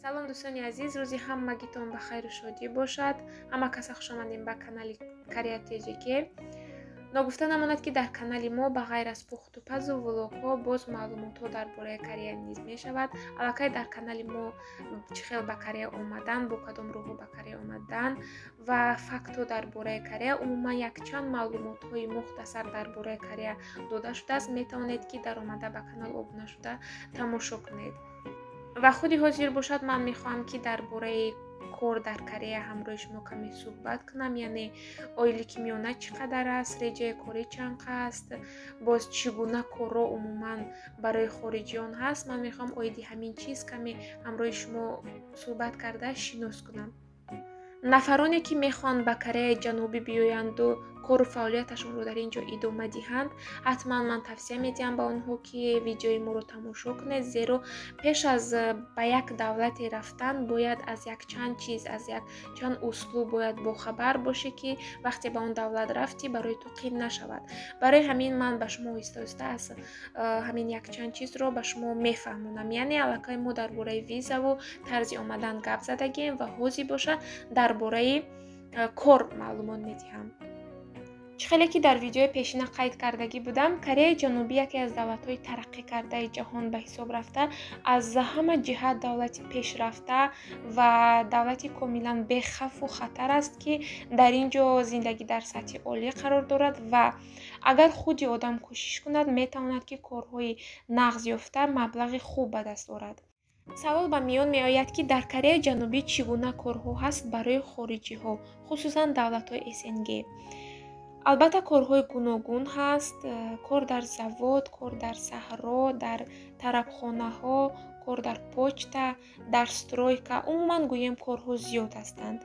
Салом, дӯстони азиз, рӯзи ҳамагитон ба хайру шодӣ бошад. Ҳама каса хушомадем ба канали Корея ТЖК. Ногуфта намонад, ки дар канали мо ба ғайр аз пухтупазу влогҳо боз маълумотҳо дар бораи Корея низ мешавад. Аллакай дар канали мо чӣ хел ба Корея омадан, бо кадом роҳҳо ба Корея омадан ва фактҳо дар бораи Корея, умуман якчанд маълумотҳои мухтасар дар бораи Корея дода шудааст. Метавонед, ки даромада ба канал обуна шуда тамошо кунед. Ва худи ҳозир бошад, ман мехоҳам, ки дар бораи кор дар Корея ҳамроҳи шумо каме суҳбат кунам, яъне ойлики миёна чӣ қадар аст, реҷаи корӣ чанд аст, боз чӣ гуна корро умуман барои хориҷиён ҳаст. Ман мехоҳам оиди ҳамин чиз каме ҳамроҳи шумо суҳбат карда шинос кунам. Нафароне, ки мехоҳанд ба Кореяи Ҷанубӣ биёянду кору фаъолияташонро дар ин ҷо идома диҳанд, ҳатман ман тавсия медиҳам ба онҳо, ки видеои моро тамошо кунед, зеро пеш аз ба як давлате рафтан бояд аз якчанд чиз, аз якчанд услуб бояд бохабар бошӣ, ки вақте ба он давлат рафтӣ, барои ту қин нашавад. Барои ҳамин ман ба шумо оҳиста оҳиста аз ҳамин якчанд чизро ба шумо мефаҳмонам. Яъне аллакай мо дар бораи визаву тарзи омадан гап задагием ва ҳозир бошад дар бораи кор маълумот медиҳам. Чӣ хеле ки дар видеои пешина қайд кардагӣ будам, Кореяи Ҷанубӣ яке аз давлатҳои тараққӣ кардаи ҷаҳон ба ҳисоб рафта, аз ҳама ҷиҳат давлати пешрафта ва давлати комилан бехавфу хатар аст, ки дар ин ҷо зиндагӣ дар сатҳи олӣ қарор дорад ва агар худи одам кӯшиш кунад, метавонад, ки корҳои нағз ёфта, маблағи хуб ба даст орад. Савол ба миён меояд, ки дар Кореяи Ҷанубӣ чӣ гуна корҳо ҳаст барои хориҷиҳо, хусусан давлатҳои СНГ. Албатта, корҳои гуногун ҳаст: кор дар завод, кор дар саҳро, дар тарабхонаҳо, кор дар почта, дар стройка, умуман гӯем, корҳо зиёд ҳастанд.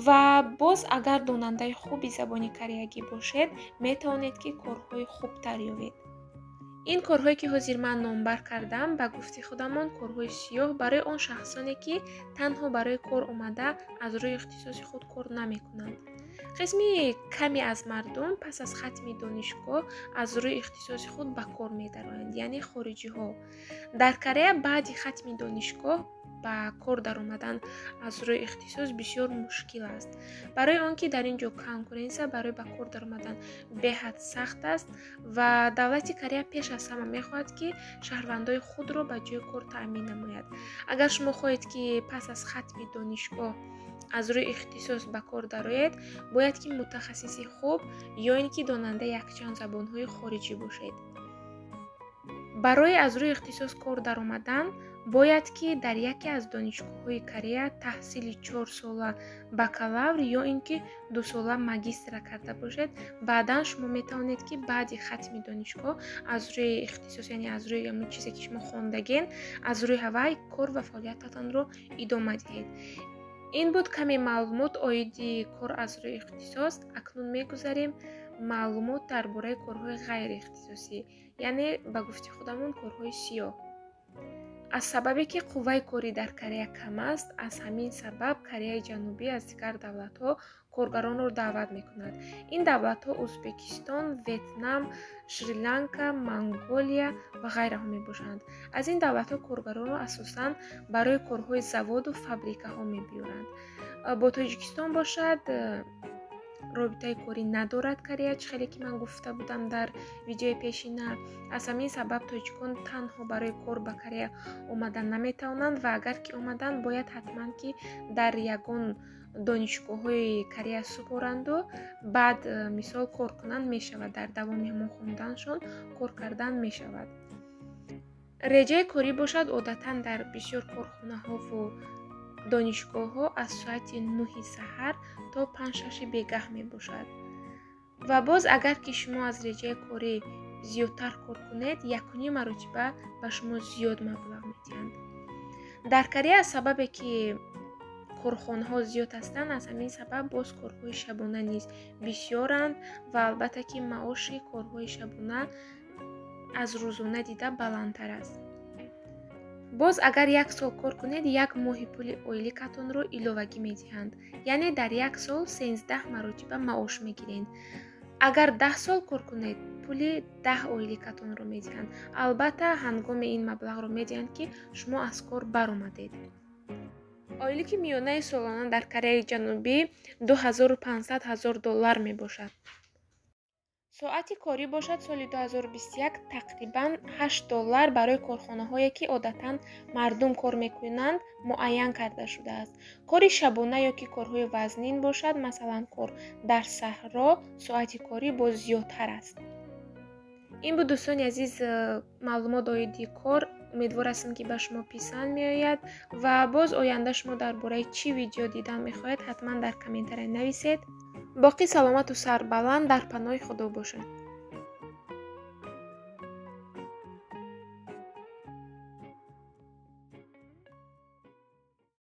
Ва боз агар донандаи хуби забони кореягӣ бошед, метавонед, ки корҳои хубтар ёбед. Ин корҳое, ки ҳозир ман номбар кардам, ба гуфти худамон, корҳои сиёҳ барои он шахсоне, ки танҳо барои кор омада, аз рӯи ихтисоси худ кор намекунанд. Қисми каме аз мардум пас аз хатми донишгоҳ аз рӯи ихтисоси худ ба кор медароянд, яъне хориҷиҳо. Дар Корея баъди хатми донишгоҳ ба кор даромадан аз рӯи ихтисос бисёр мушкил аст, барои он ки дар ин ҷо конкуренсия барои ба кор даромадан беҳад сахт аст ва давлати Корея пеш аз ҳама мехоҳад, ки шаҳрвандои худро ба ҷои кор таъмин намояд. Агар шумо хоҳед, ки пас аз хатми донишгоҳ аз рӯи ихтисос ба кор дароед, бояд, ки мутахассиси хуб ё ин ки донандаи якчанд забонҳои хориҷӣ бошед. Барои аз рӯи ихтисос кор даромадан бояд, ки дар яке аз донишгоҳҳои Корея таҳсили 4-сола бакалавр ё ин ки 2-сола магистра карда бошед. Баъдан шумо метавонед, ки баъди хатми донишгоҳ аз рӯи ихтисос, яъне аз рӯи ҳамон чизе, ки шумо хондаген, аз рӯи ҳавай кор ва фаъолиятатонро идома диҳед. Ин буд каме маълумот оиди кор аз рӯи ихтисос. Акнун мегузарем маълумот дар бораи корҳои ғайриихтисосӣ, яъне ба гуфти худамон, корҳои сиёҳ. Аз сабабе ки қувваи корӣ дар Корея кам аст, аз ҳамин сабаб Кореяи Ҷанубӣ аз дигар давлатҳо коргаронро даъват мекунад. Ин давлатҳо Ӯзбекистон, Ветнам, Шри-Ланка, Монголия ва ғайраҳо мебошанд. Аз ин давлатҳо коргаронро асосан барои корҳои заводу фабрикаҳо мебиёранд. Бо Тоҷикистон бошад, робитаи корӣ надорад Корея, чӣ хеле ки ман гуфта будам дар видеои пешина. Аз ҳамин сабаб тоҷикон танҳо барои кор ба Корея омадан наметавонанд ва агар ки омаданд, бояд ҳатман, ки дар ягон донишгоҳҳои Корея супоранду баъд, мисол, кор кунанд мешавад, дар давоми ҳамон хонданашон кор кардан мешавад. Реҷаи корӣ бошад, одатан дар бисёр корхонаҳову донишгоҳҳо аз соати 9-и саҳар то 5-6-и бегаҳ мебошад. Ва боз агар ки шумо аз реҷаи корӣ зиёдтар кор кунед, 1,5 маротиба ба шумо зиёд маблағ медиҳанд. Дар Корея аз сабабе ки корхонаҳо зиёд ҳастанд, аз ҳамин сабаб боз корҳои шабона низ бисёранд ва албатта, ки маоши корҳои шабона аз рӯзона дида баландтар аст. Боз агар як сол кор кунед, як моҳи пули ойликатонро иловагӣ медиҳанд, яъне дар як сол 13 маротиба маош мегиред. Агар 10 сол кор кунед, пули 10 ойликатонро медиҳанд. Албатта, ҳангоме ин маблағро медиҳанд, ки шумо аз кор баромадед. Ойлики миёнаи солона дар Кореяи Ҷанубӣ 2500 ҳазор доллар мебошад. Соати корӣ бошад, соли 2021 тақрибан 8 доллар барои корхонаҳое, ки одатан мардум кор мекунанд, муайян карда шудааст. Кори шабона ё ки корҳои вазнин бошад, масалан, кор дар саҳро, соати корӣ боз зиёдтар аст. Ин буд, дӯстони азиз, маълумот оиди кор. Умедвор ҳастам, ки ба шумо писанд меояд ва боз оянда шумо дар бораи чӣ видео дидан мехоҳед, ҳатман дар комментария нависед. Боқӣ саломату сарбаланд, дар паноҳи Худо бошед.